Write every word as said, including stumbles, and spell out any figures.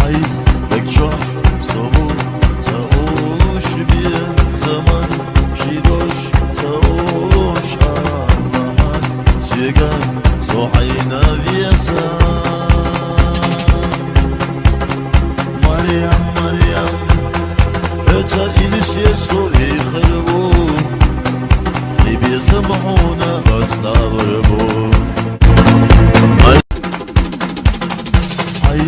Ай, бекчох сабур цаош бе заман, шидош цаош амахан, сеган со айна веза. Марьям, Марьям, это илисе со и хырву, си безам хуна бастабрбу. Ай,